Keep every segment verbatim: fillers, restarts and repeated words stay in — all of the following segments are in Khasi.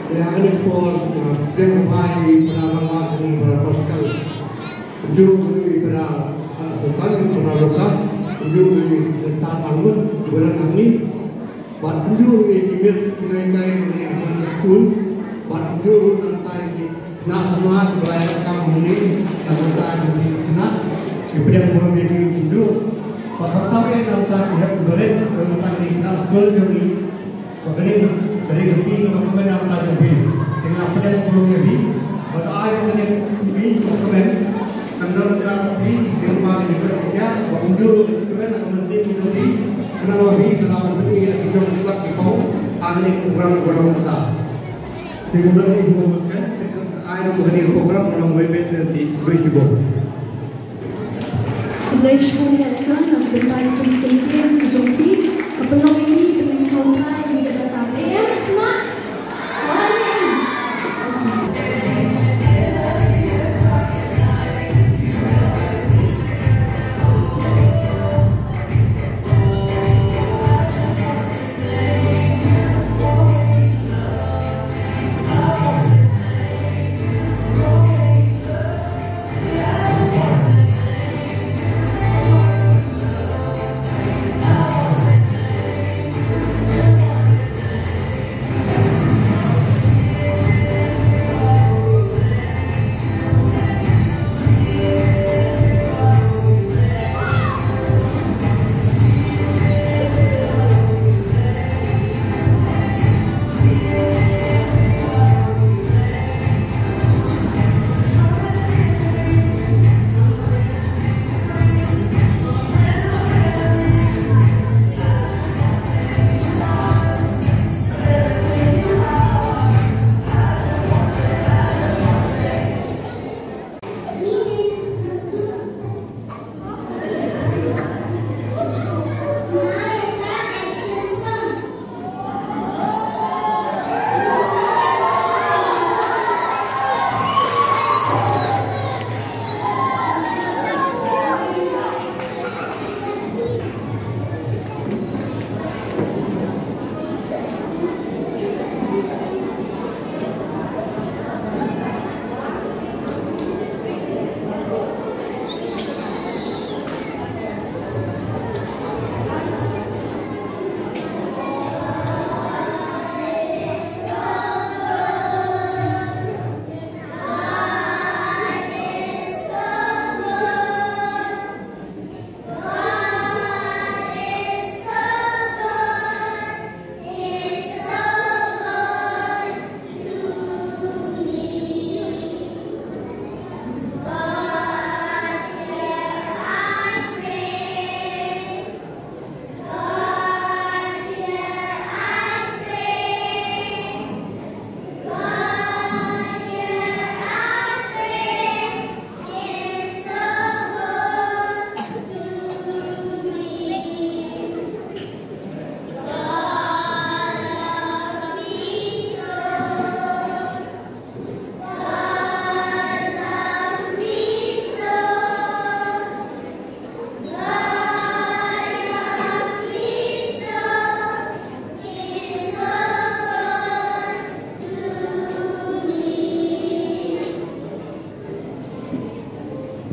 Ïa kane ka por, uh, pdiang sngewbha ïa i para rangbah jong ngi, para Pascal. Kumjuh ruh ïa i para assistant, para Lucas. Kumjuh ruh ïa i sister Armut, i para nangne. Bad kumjuh ruh ïa ki miss ki nonghikai jong kane ka Sunday school. Bad kumjuh ruh nangta ïa ki khynnah samla kiba la ïaid kam hangne, nangta jong ki khynnah. Ki pdiang burom ïa ki kumjuh. Bad khamtam ïa nangta ki hep ki barit, nangta kine ki khynnah skul jong ngi. Ba kane ka, kane ka sngi kaba kmen na ka bynta jong phi. Te nga pdiang burom ïa phi. Bad ai ba kane ka sngi kaba kmen kan don ryngkat bad phi lyngba ka jingkit jingkhiah, ba kumjuh ruh ka jingkmen ha ka mynsiem jong phi. Khnang ba phi lah ban pyni ïa la ki jong ki sap ki phong ha kane ka program kaba long mynta. Te kumno phi sngewbha, te ai ba kane ka program ka long wei beit lynti. Khublei shibun. Khublei shibun ïa ka seng, na ka bynta ka kyntien ka jong phi. Ka pynlong ïa ngi, pynlong sngewbha ïa ngi ka jaka. Em, khynnah? Wan em.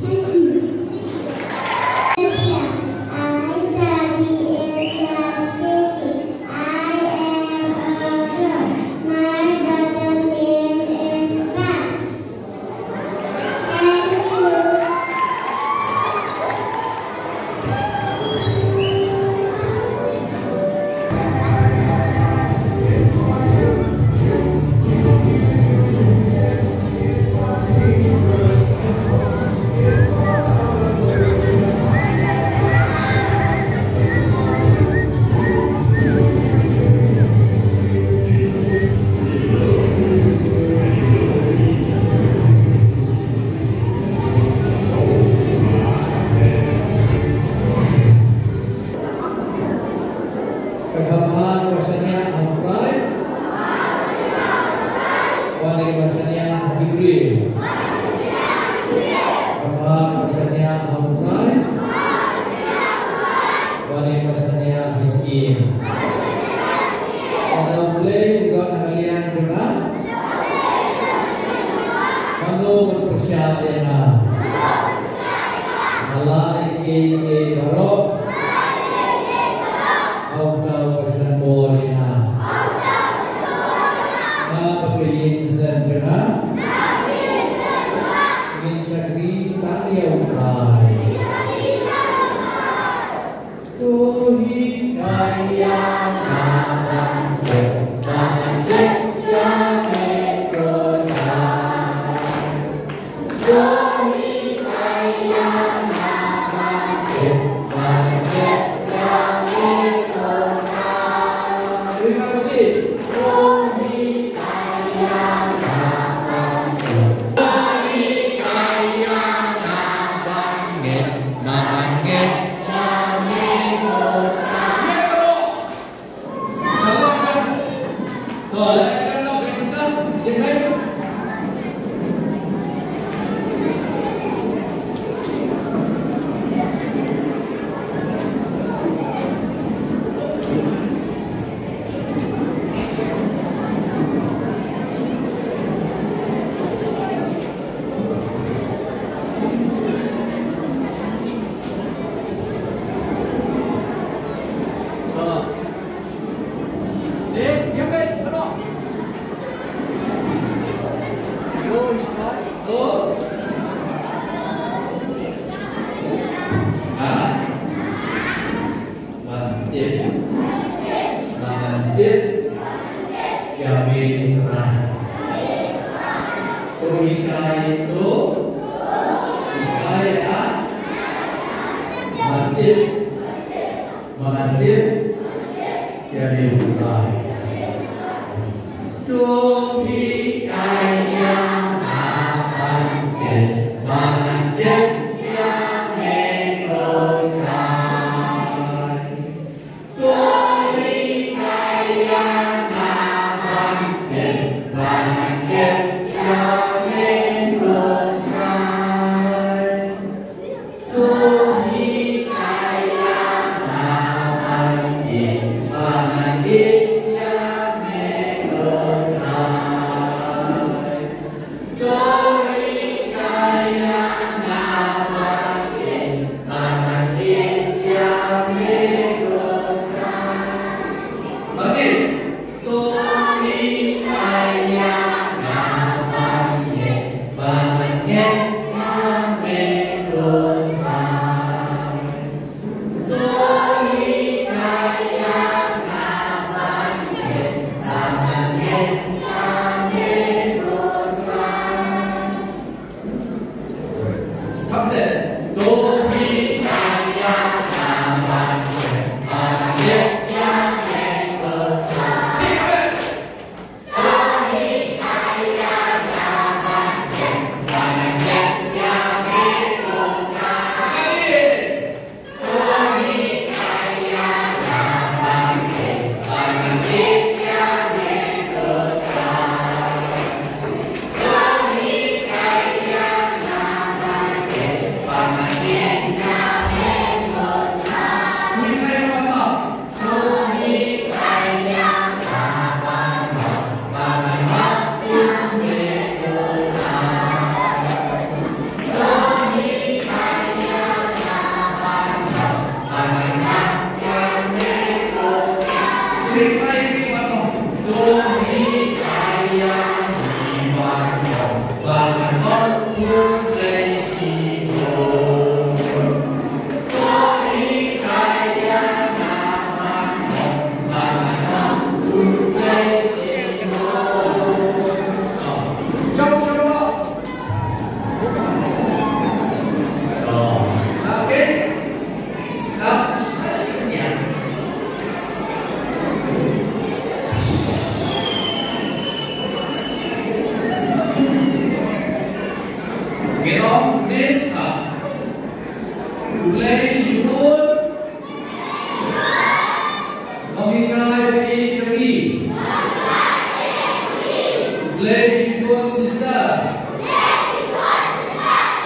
Thank you. I study in the city. I am a girl. My brother name is Pat. Thank you. Kaba khatduh, ba shaniah ha U Trai. Ba khatduh, ba shaniah ha U Blei. Kaba khatduh, ba shaniah ha U Trai. Ba khatduh, ba shaniah ha U Syiem. Lada U Blei u don ha ka liang jong nga, Ïa nga. Nga la ïa kiei kiei baroh. Ha uta uba sngewbha ïa nga. Nga bad ka ïing sem jong nga, ngin shakri tang ïa U Trai. To hikai ïa nga ban tip, ban tip ïa me ko Trai. To hikai ïa nga ban tip, ban tip ïa me ko Trai. To hikai ïa nga ban tip, to hikai ïa nga ban ngeit, ban ngeit. Ban tip. Ban tip. Ïa me U Trai. To hikai, to hikai ïa nga ban tip, ban tip ïa me U Trai. To hikai ïa nga ban tip, ban tip ïa me U Trai. To hikai ïa nga ban tip, ban tip ïa me U Trai. To hikai ïa nga ban ngeit, ban ngeit ïa me U Trai. Ngi ong, Mister. Khublei shibun. Nonghikai ba ïeit jong ngi. Khublei shibun, Sister.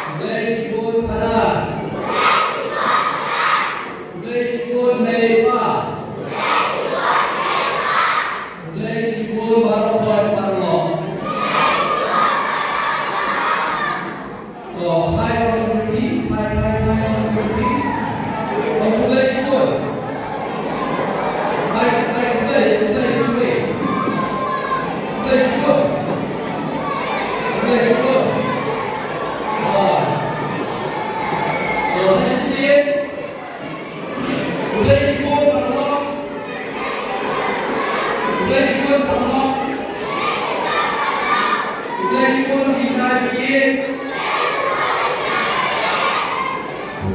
Khublei shibun, Father. Khublei shibun, Mei Pa. Khublei shibun, baroh khot baroh lok.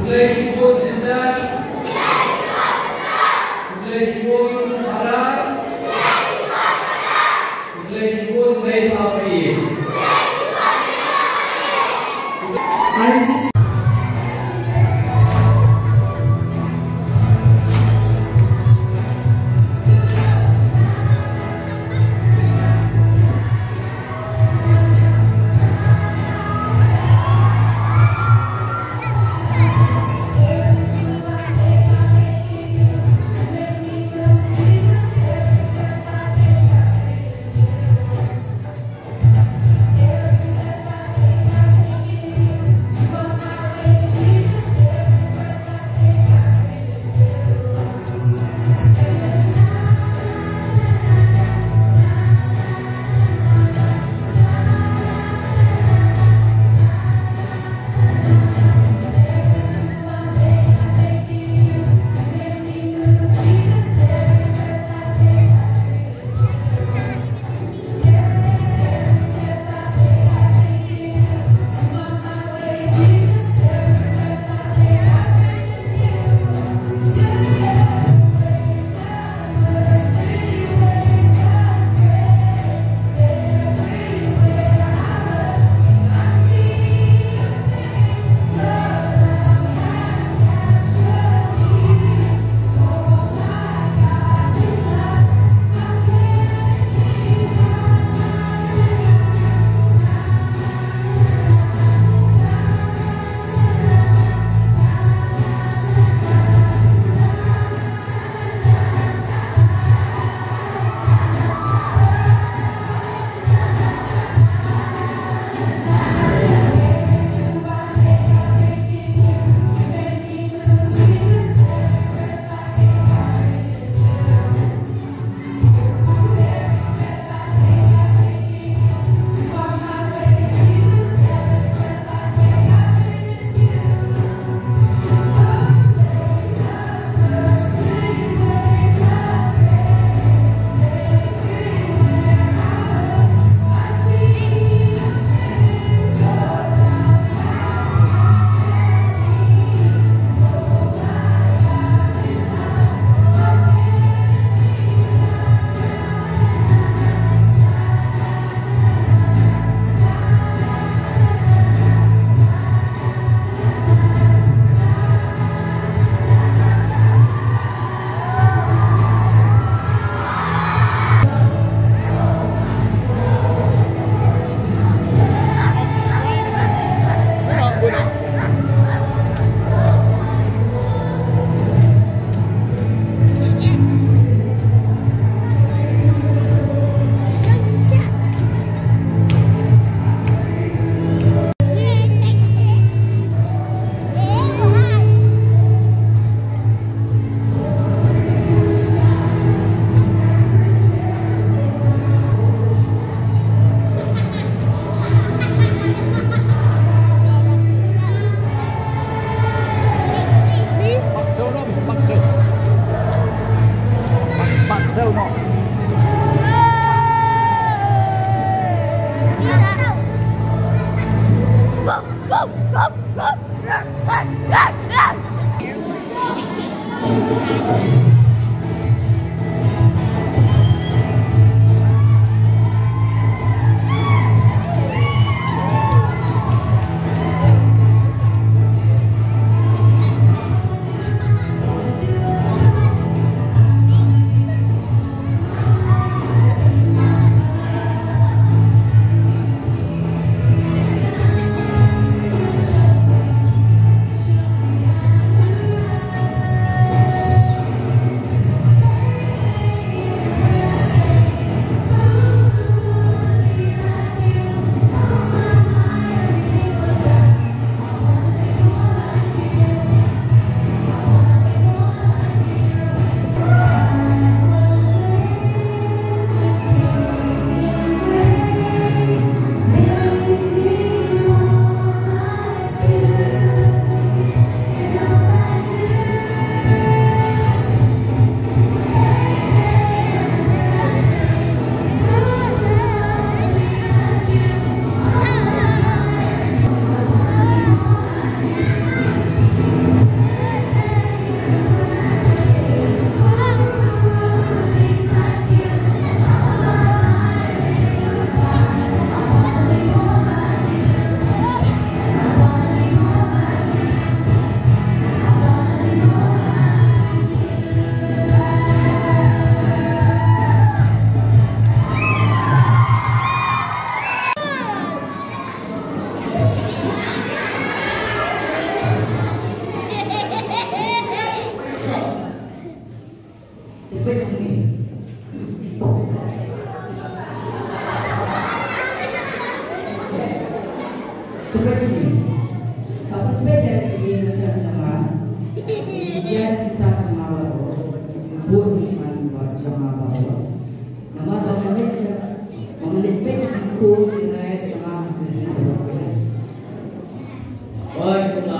Khublei shibun sister. Khublei shibun brother. Khublei shibun mei pa phi. Pynbeit ïa ki ïing ki sem jong nga, ki tiar ki tar jong nga baroh, ki bud ki san jong nga baroh. Namar ba nga leit sha, ba nga leit peit ïa ki khun ki raid jong nga ha ka ri baroh kawei. Oi, kumba.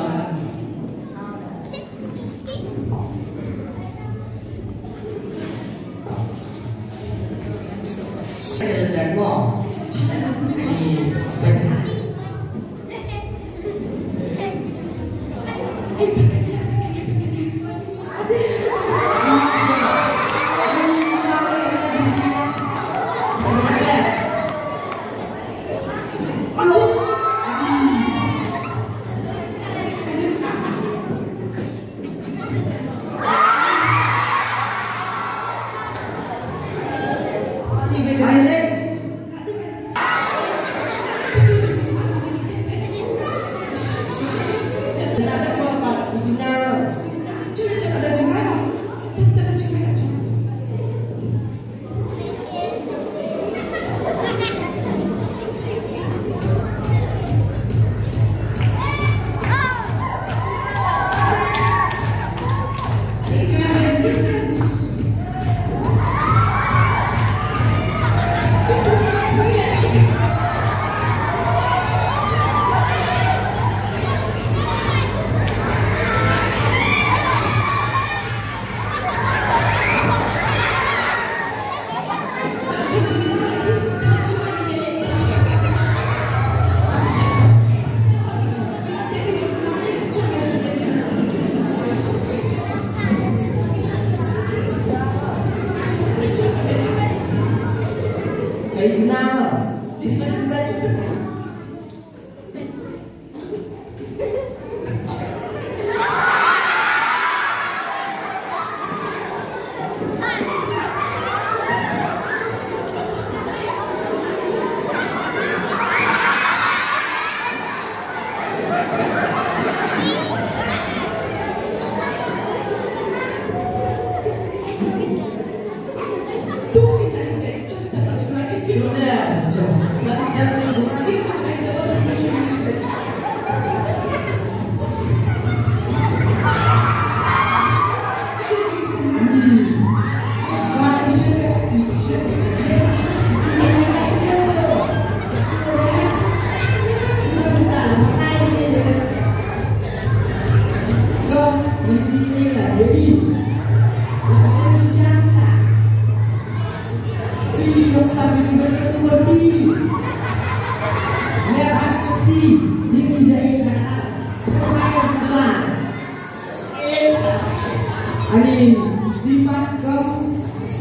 Ani, di pat ko,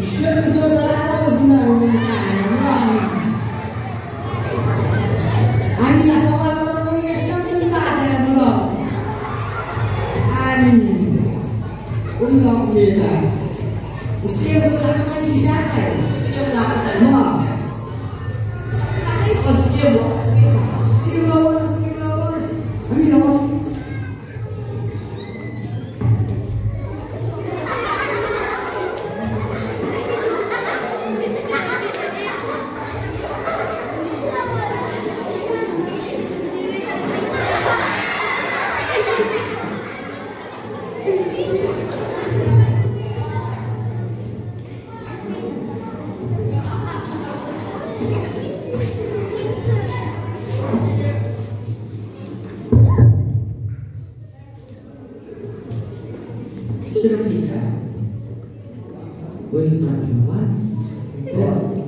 shen ko da ko sina ko. Ani la sawa ko ko ya sna ko ta da ko. Ani, um no ni ta. Uske ko la ka man si sha kai. Uske ko la ka man. Ma. Uske ko la ka man. Uske ko la ka man. Ani la. Shalom, Peter. Wei, Martin, wan. Wan.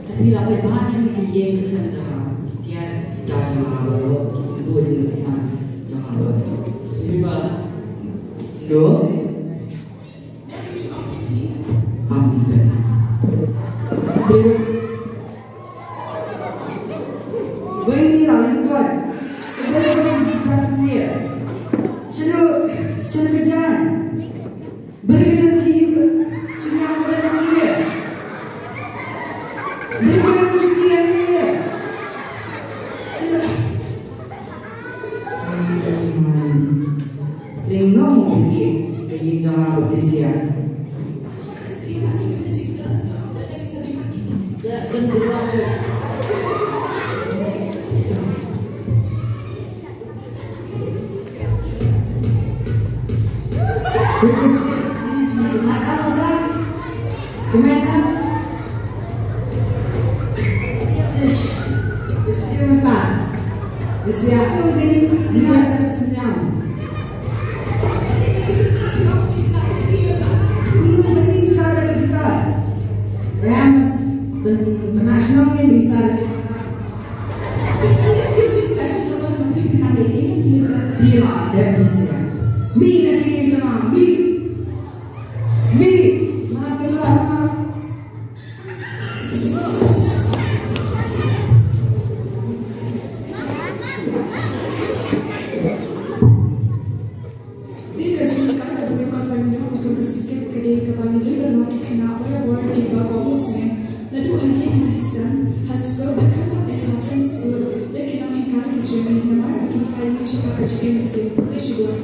Tapi la bai ban ïa ki ïing ki sem jong nga, ki tiar ki tar jong nga baroh, ki bud ki san jong nga baroh. Sima. No. Amen. Bring me a little. Sebenarnya kita punya. Sino, sino kerjaan? Bring it in here. Sino yang ada dalam dia? Bring it in here. Sino? Ning nong mo pyndiah ka ïing jong nga bad ka sia. Terima kasih. Terima kasih. Terima kasih. Te ka jingkyrkhu kaba ngi kwah ban ïoh, ka skit ka dei kaba ngi lui ban long ki khynnah barabor kiba kohnguh snem. Naduh ha ïing ha sem, ha skul bad khamtam eh ha sem skul, ïa ki nonghikai ki jong ngi namar ba ki hikai ngi shaphang ka jingim mynsiem. Khublei shibun.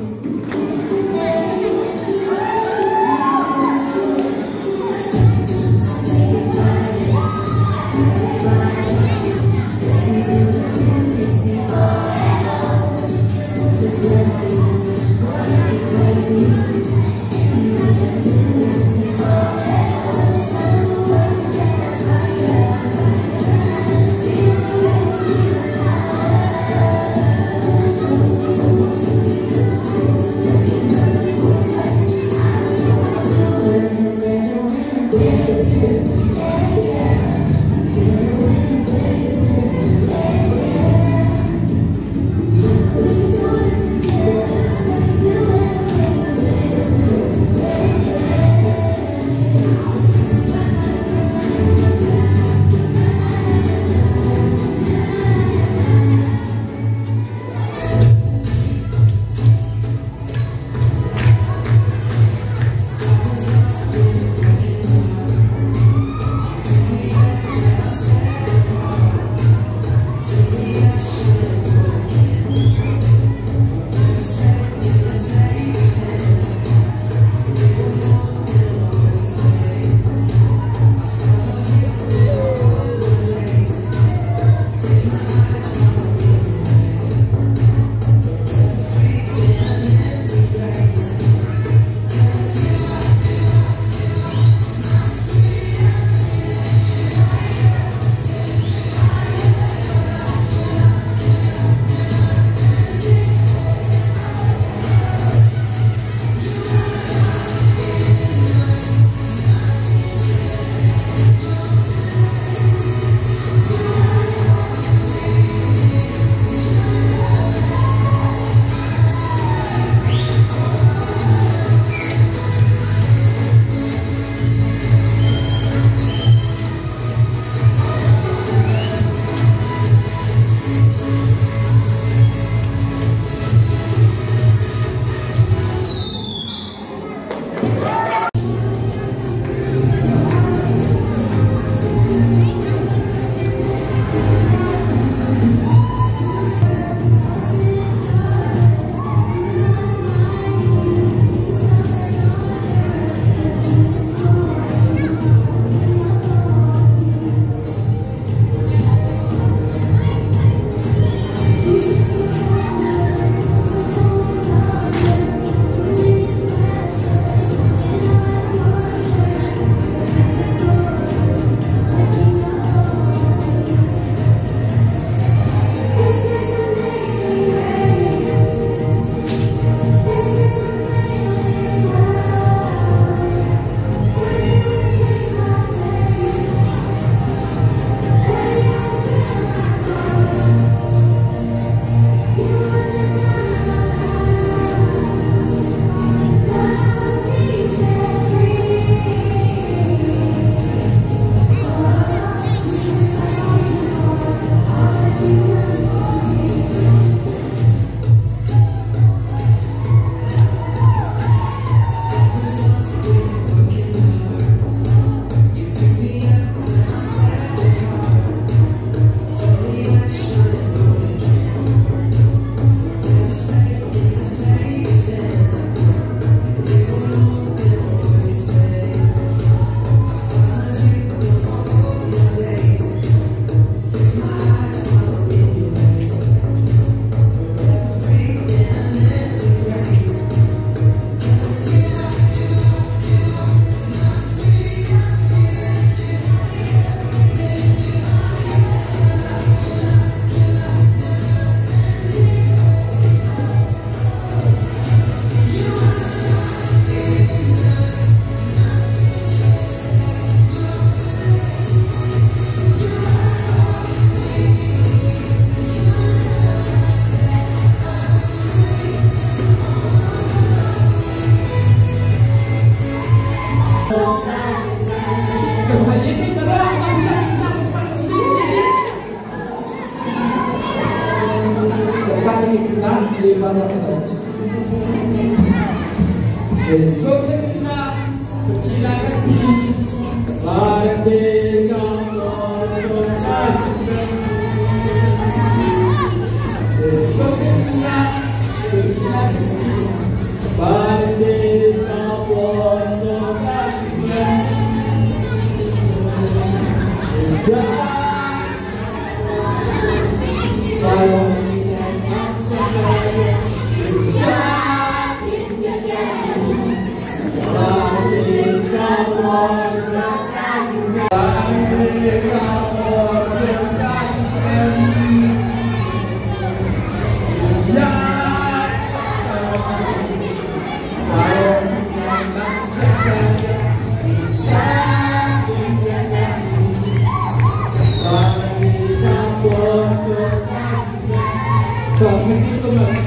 Thank you so much.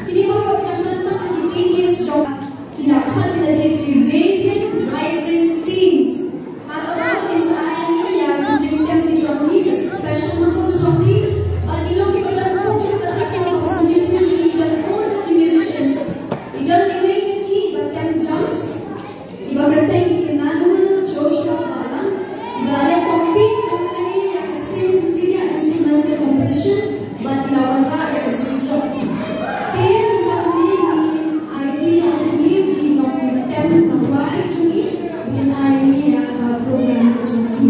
Kine baroh ki dang don tang ki teenage jong ki, na khot ïa lade ki Radiant Rising Teens. Ha kaba kin sa ai ïa ki jingtem ki jong ki, ki special number ki jong ki. Bad ki long kiba don bun ki, ka Sunday school jong ngi don bun ki musicians. I don iwei na ki iba tem drums. Iba kyrteng i Emmanuel Joshua Balang, iba la leh compete ha kane ïa ka Saint Cecilia Instrumental Competition, bad i la wanrah ïa ka jingjop. Te mynta mynne ngi aiti noh ïa kine ki nongtem nongwai jong ngi, ba kin aiti ïa ka program jong ki.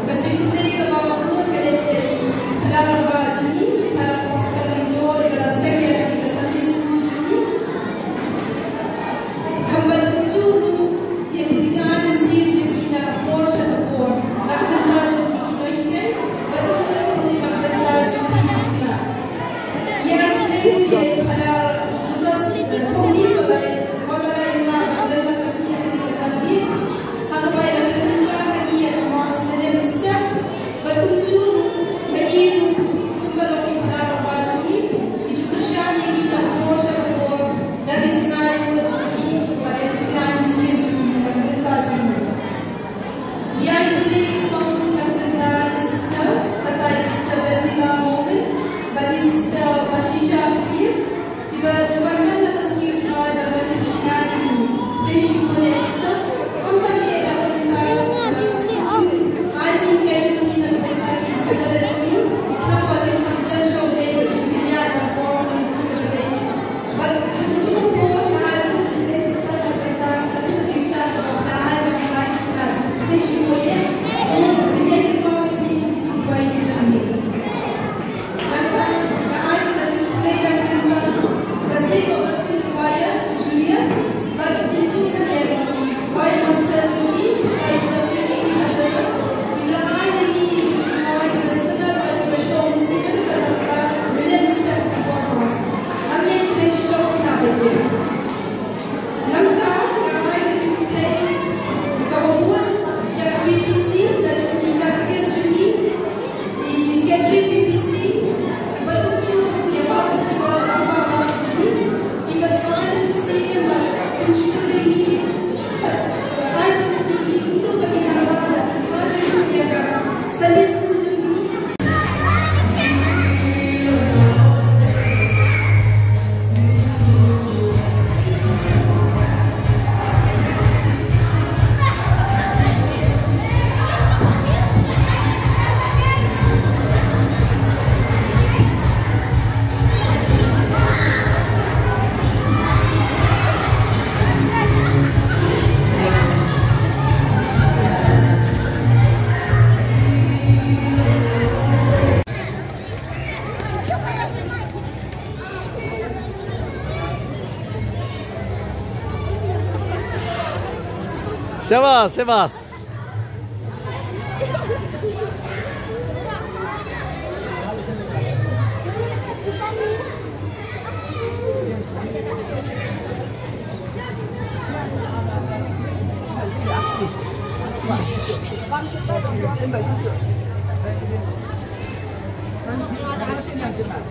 Ka jingkhublei kaba mut ka dei sha i Phadar Rangbah jong ngi, Phadar Pascal Lyngdoh, iba la seng ïa kane ka Sunday School jong ngi. Kham ban kumjuh ruh ïa ka jingïaid mynsiem jong ngi na ka por sha ka por, na ka bynta jong ngi ki nonghikai, bad kumjuh ruh na ka bynta jong phi ki khynnah. Ïa khublei ruh ïa i Phadar Lucas, eh, Thongni ba la, ba la ïa nga ban don bad ngi ha kane ka janmiet. Ha kaba ïa la pynbna ha ngi ïa ka Mass mynne mynstep. Bad kumjuh ruh ba i ruh kumba long i Phadar Rangbah jong ngi, i ju kyrshan ïa ngi na ka por sha ka por da ka jingai jingmut jong i bad da ka jingai mynsiem jong i na ka bynta jong ngi. Ngi ai khublei kyrpang ruh na ka bynta i Sister, kata i Sister Bertina Momin bad i Sister Mashisha Kyiv, kiba ju wan man la ka sngi U Trai ban wan pynshai ïa ngi. Khublei shibun eh Sister. Khamtam eh na ka bynta, eh, ka jing, ai jinghikai jong ngi na ka bynta ki, ki barit jong ngi. Khnang ba kin kham jan sha U Blei, kin ïaid bad ka por ka lynti kaba dei. Bad ha ka jingmut ka por nga ai ruh ka jingkhublei Sister na ka bynta kata ka jingshai kaba phi la ai na ka bynta ki khynnah jong ngi. Khublei shibun eh. Ngi, ngi ïa kyrpad ïa phi ha ka jingduwai ka jong ngi. Nangta nga ai ruh ka jingkhublei na ka bynta ka Saint Augustine Choir Junior bad kumjuh ruh ïa i Choir Master jong ngi, ka Kaiser Freddy Kharjana, kiba la ai ïa ngi ïa ki jingrwai kiba sngewtynnat bad kiba shong mynsiem haduh katta katta mynne mynstep ha ka por Mass. Ngam ïai kren shitom, khynnah bad ïing. Nangta nga ai ka jingkhublei kaba mut sha ka P P C, lane i katekist jong ngi, i secretary P P C, bad kumjuh ïa baroh kiba la rangbah balang jong ngi, kiba ju ai mynsiem bad pynshlur ïa ngi, bad ai jingmut ïa ngi kumno ba ngin nang lah ban pynpaw ïa ka Sunday School jong ngi. Shabash, shabash.